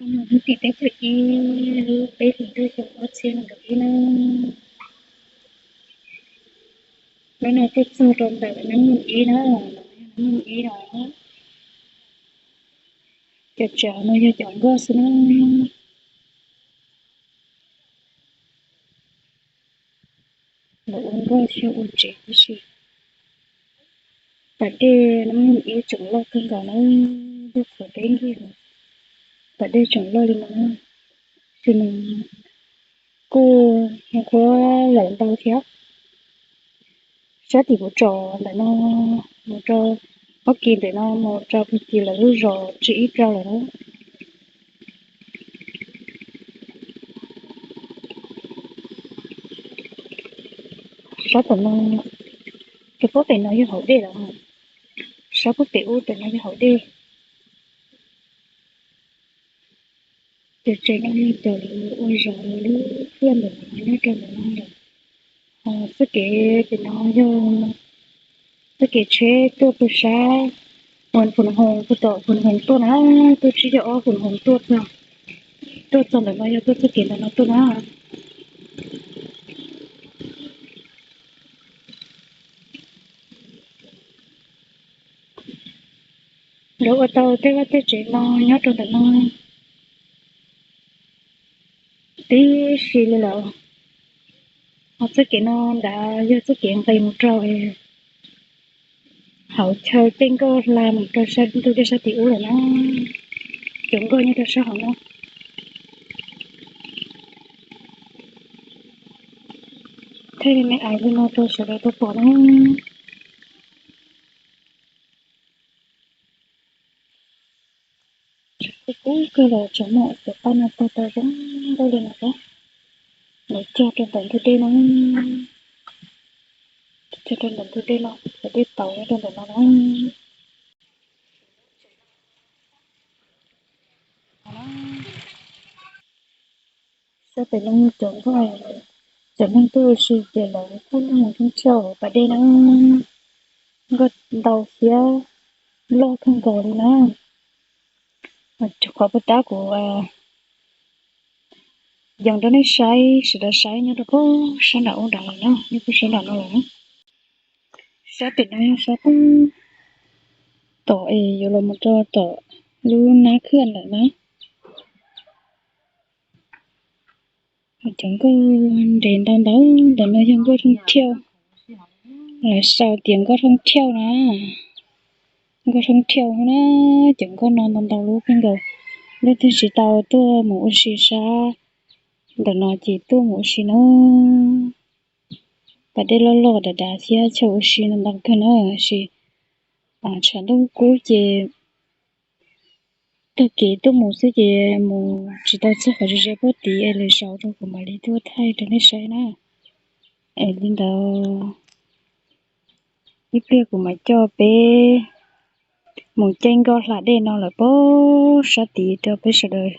Hnub tim peb caug ib lub peb hlis ntuj xyoo ob txhiab nees nkaum ib na. Hnub no tuaj txog rau ntawm nab moos ib na, nab moos ib no. Cov tsev no yog cov nkoj xwb na. Lawv ua nkoj thiab ua tsev tib si. Pas dej nab moos ib tseem loj kawg nkaus na, lub qhov deb nkig, pas dej tseem loj li no na. Tab sis nws kuj qhuav lawm ntau thiab. Sab tim kuv tsom ntawm no mus rau, ob kis ntawm no mus rau pem kis lawv lub zos tsib ib rau lawm na. Sab tom no, rau puag pem no yog hauv dej lawm. Sab puag pem ub pem no yog hauv dej. Cov tsev no yog cov ua zos lub puag ntawm no nyob rau ntawm no lawm. Txoj kev pem no yog txoj kev tsheb tuaj puag sab, ua Phum Hoos, puag tom Phum Hoos tuaj na, tuaj tsib caug ob Phum Hoos tuaj txog, tuaj txog ntawm no yog tuaj txoj kev ntawm no tuaj na. Lawv ua tau tej vaj tej tsev no nyob rau ntawm no tib si li lawm. Ho txoj kev no nrad yog txoj kev nqis mus rau hauv chaw caij nkoj hla mus rau sab ntug dej sab tim ub lawm na. Cov nkoj nyob rau sab hauv no. Thaij li me ais li no rau sawv daws tau pom na. Kub kawg los tseem muaj cov paj no tag tau zoo nkauj li no thiab. Lawv cog rau ntawm ntug dej no, cog rau ntawm ntug dej no, cov dej tauv nyob rau ntawm no na. Sab pem no cov nkoj, cov neeg tuaj ua si ces lawv kuj noj mus thoob thiauj pas dej na. Nkoj ntau thiab loj kawg nkaus li na. Qhov puag ta kuv yees rau nej saib, sawv daws saib nyob rau puag sab nram ub nrad lawm na, nyob puag sab nram no lawm. Sab pem no yog sab puag tom es yuav los mus rau tom lub nab khwj lawm na. Cov nkoj nres ntau ntau ntawm no yog nkoj thoob thiauj. Lawv sau tias nkoj thoob thiauj na. Nkoj thoob thiauj na, cov nkoj no ntau ntau lub kawg nkaus. Leej twg tsis tau tuaj mus ua si sab ntawm no ces tuaj mus ua si na. Pas dej loj loj dav dav thiab chaw ua si ntau ntau kawg na, tab sis tshav ntuj kub ces taug kev tuaj mus xwb ces mus tsis tau txog qhov ze ze puag tid es lawv sau rau kuv mam li tuaj thaij rau nej saib na. Es li ntawd ib pliag kuv mam coj peb mus caij nkoj hla dej no lawm puag sab tid rau peb sawv daws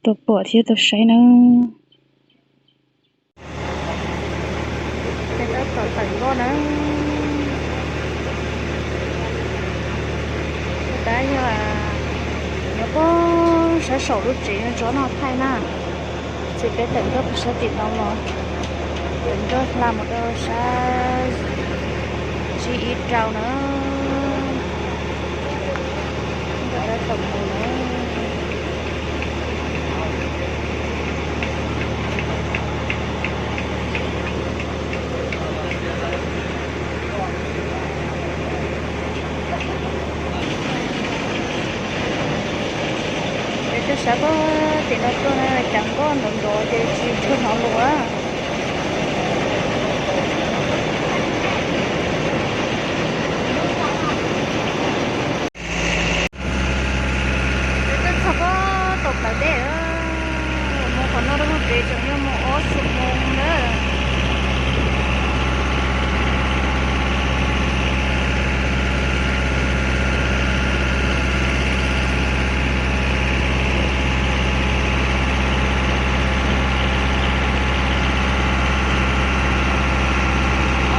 tau pom thiab tau saib na. Peb tab tom tawm nkoj na. Tab yog nyob puag sab saum lub tsev no tsob no thaij na. Ces peb tawm nkoj puag sab tim no los, tawm nkoj hla mus rau sab tsib ib rau na. Nkoj tab tom mus na. Peb tuaj sab puag tim no tuaj na, cas nkoj nrov nrov ces tsis tshua hnov lus a. Peb tuaj txog puag tom plawv dej, mus qhov no rau mus pem tseem yog mus ob xuab moos na.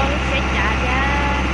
Ob lub tsheb cav thiab.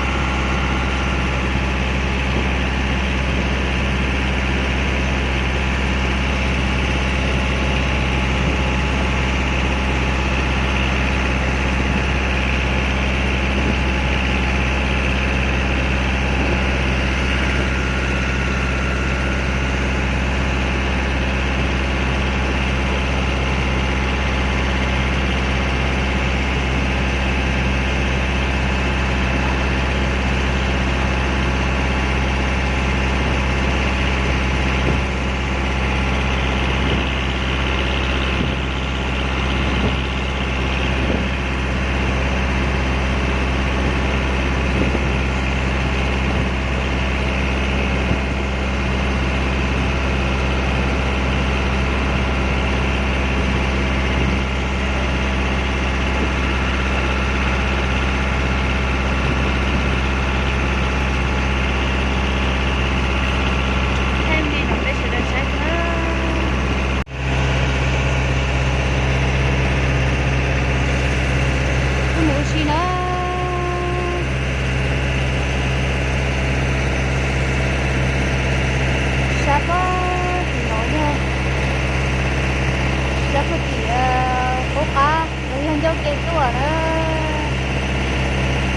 Tuaj na,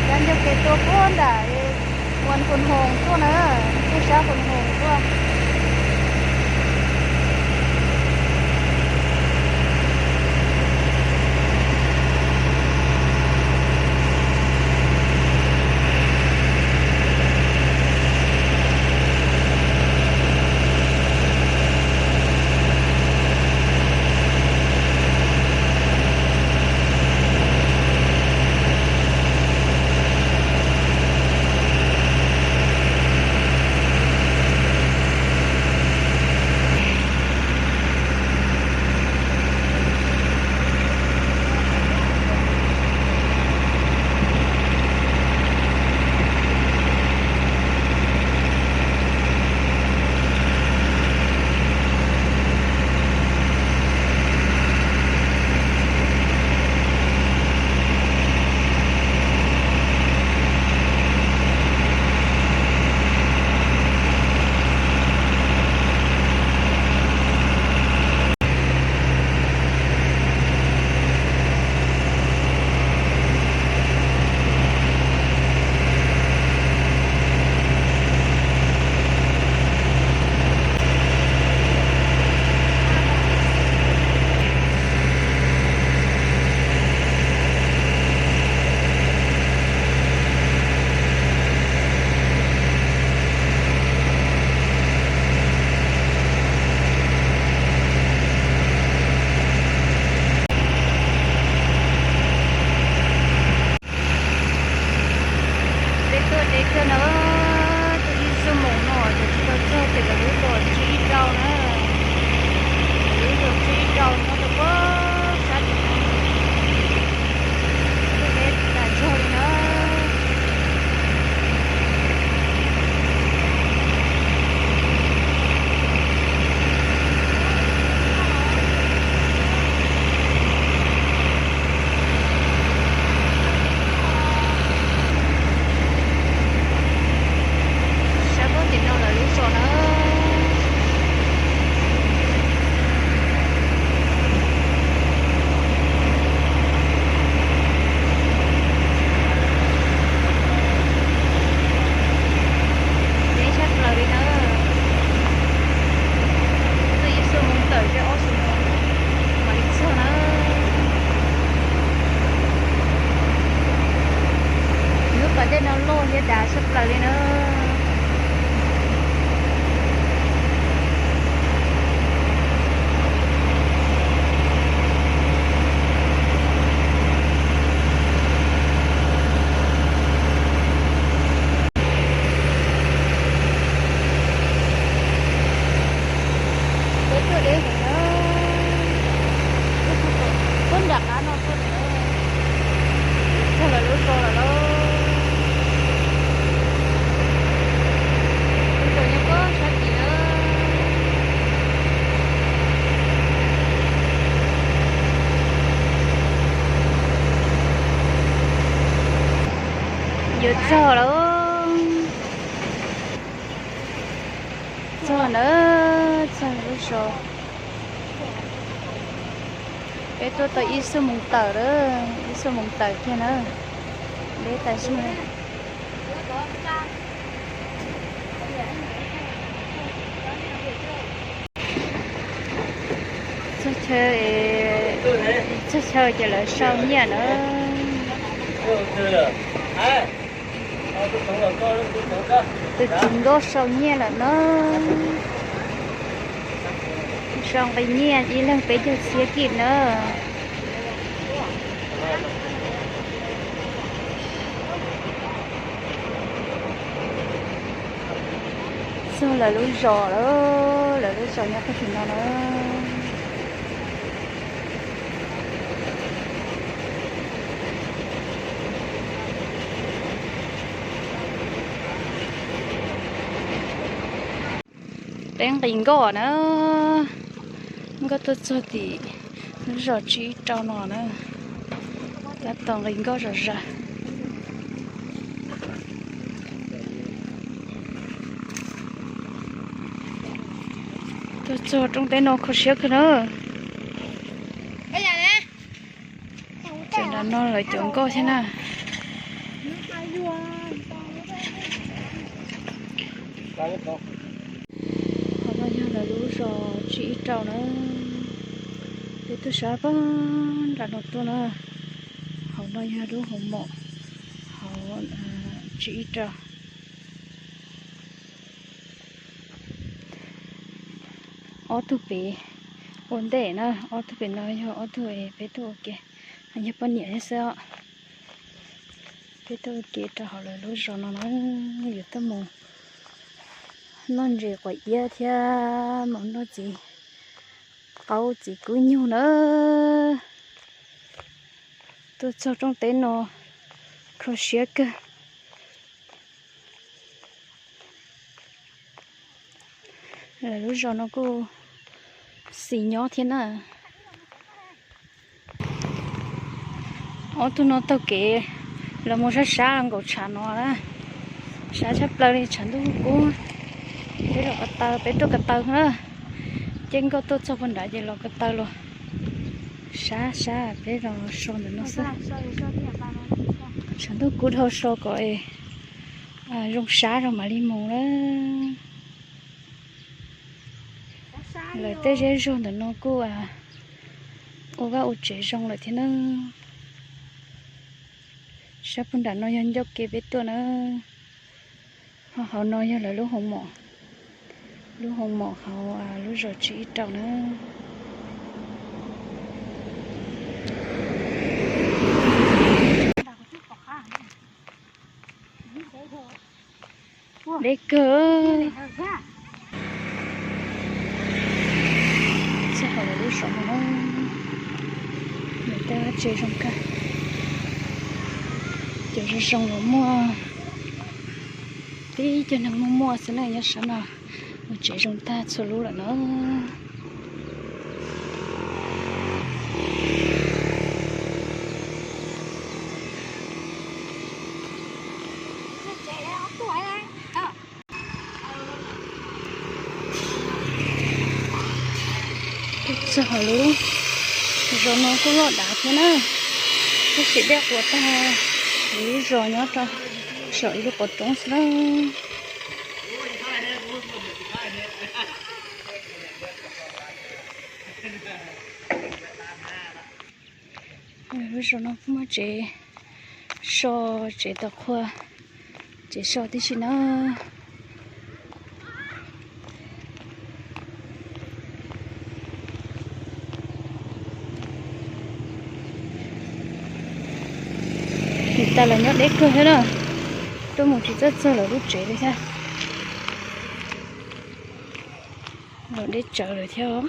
cab ncauj ke tuaj puag nram Muas Phoo Hoos tuaj na, tuaj sab Phoo Hoos tuaj. Peb tuaj deb kawg na, tuaj ib xuab moos no ces tsis tau txog pem lawv lub zos Tsib Rau na. Lawv lub zos Tsib Rau nyob rau puag sab tim no. Tuaj deb tas zog li na. Sab puag tim no lawv lub zos na. Deb tshaj plaws li na. Tuaj ib xuab moos tawm ces ob xuab moos mam li txog na. Lub pas dej no loj thiab dav tshaj plaws li na. Peb tuaj deb heev na, tuaj nram qab no tuaj, txog lawv lub zos lawm lauj. Lub zos nyob puag sab tid na. Yuav txog lawm. Txog na, txog lub zos. Peb tuaj tau ib xuab moos tawm lawm, ib xuab moos tawm kiag na. Deb tas zog. Txog chaw, txog chaw ces lawv sau nyiaj na. Tus txiv nkauj sau nyiaj lawm na. Sau nqi nyiaj ib leeg peb caug txhiab kis na. Txog lawv lub zos lawm, lawv lub zos nyob puag tim no na. Peb nqis nkoj na, nkoj tuaj txog tim lub zos Tsib Rau no na, tab tom nqis nkoj zom zaws. Tuaj txog rooj teb no kho siab kawg na. No lawv cov nkoj thiab na. Qhov no yog lawv lub zos Tsib Ib Rau na. Peb tuaj sab pog nram no tuaj na. Hauv no yog lub hoo mom hauv Tsib Ib Rau. Ob tug pem ua ntej na, ob tug pem no yog ob tug peb tuaj ua ke, yog poj niam thiab xwb os. Peb tuaj ua ke rau hauv lawv lub zos no na, yuav tuaj mus noj ntses quav iab thiab mus noj txiv qaub txiv kub nyug na. Tuaj txog rooj teb no kho siab kawg. Lawv lub zos no kuj xis nyob thiab na. Ob tug no taug kev los mus sab sab nkaum tshav no na, sab tshaj plaws li tshav ntuj kub. Peb los ko taw, peb tuaj ko taw na, ces nkoj tuaj txog puag nrad ces los ko taw los sab sab peb los so ntawm no xwb. Tshav ntuj kub dhau so kom zoo sab zoo mam li mus na. Lawv tej zej zog ntawm no kuj ua vaj ua tsev zoo lawm thiab na. Sab puag nram no yog ncauj ke peb tuaj na. Ho hauv no yog lawv lub hoo mom, lub hoo mom hauv lub zos Tsib Ib Rau na. Deb kawg. Txog hauv lawv lub zos no, lawv tej vaj tsev zoo kawg. Cov zoo zoo los muaj, tib cov neeg muaj muaj xwb na, nyob sab no ua tsev zoo tag txhua lub lawm no. Txog hauv lub zos no kuj loj dav thiab na, tab sis dej quas tag, lub zos nyob rau saum ib lub qhov roob xwb na. Lub zos no kuj muaj tsev so, tsev tos qhua, tsev so tib si na. Niam tais lawv nyob deb kawg thiab na, tuaj mus tsis txawj txog lawv lub tsev li thiab. Los deb tsawv lawm thiab.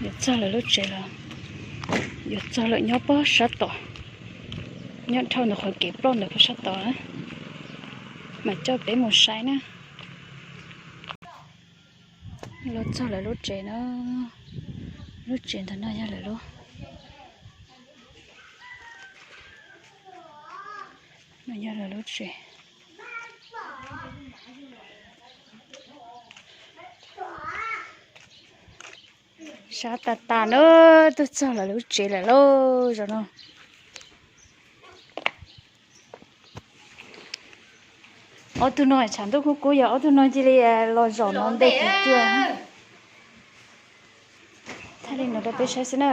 Yuav txog lawv lub tsev lawm, yuav txog lawm, nyob pob sab tod, nyob dhau ntawm qhov kev ploj ntawm pob sab tod, mam coj peb mus saib na. Los txog lawv lub tsev na, lub tsev ntawm no yog lawv lub, no yog lawv lub tsev. Sab tas tas na, tuaj txog lawv lub tsev lawm lauj, zaum no. Ob tug no tshav ntuj kub kub, yog ob tug no cia li los zaum no ntej kuv tuaj. Thaij li no rau peb saib xwb na.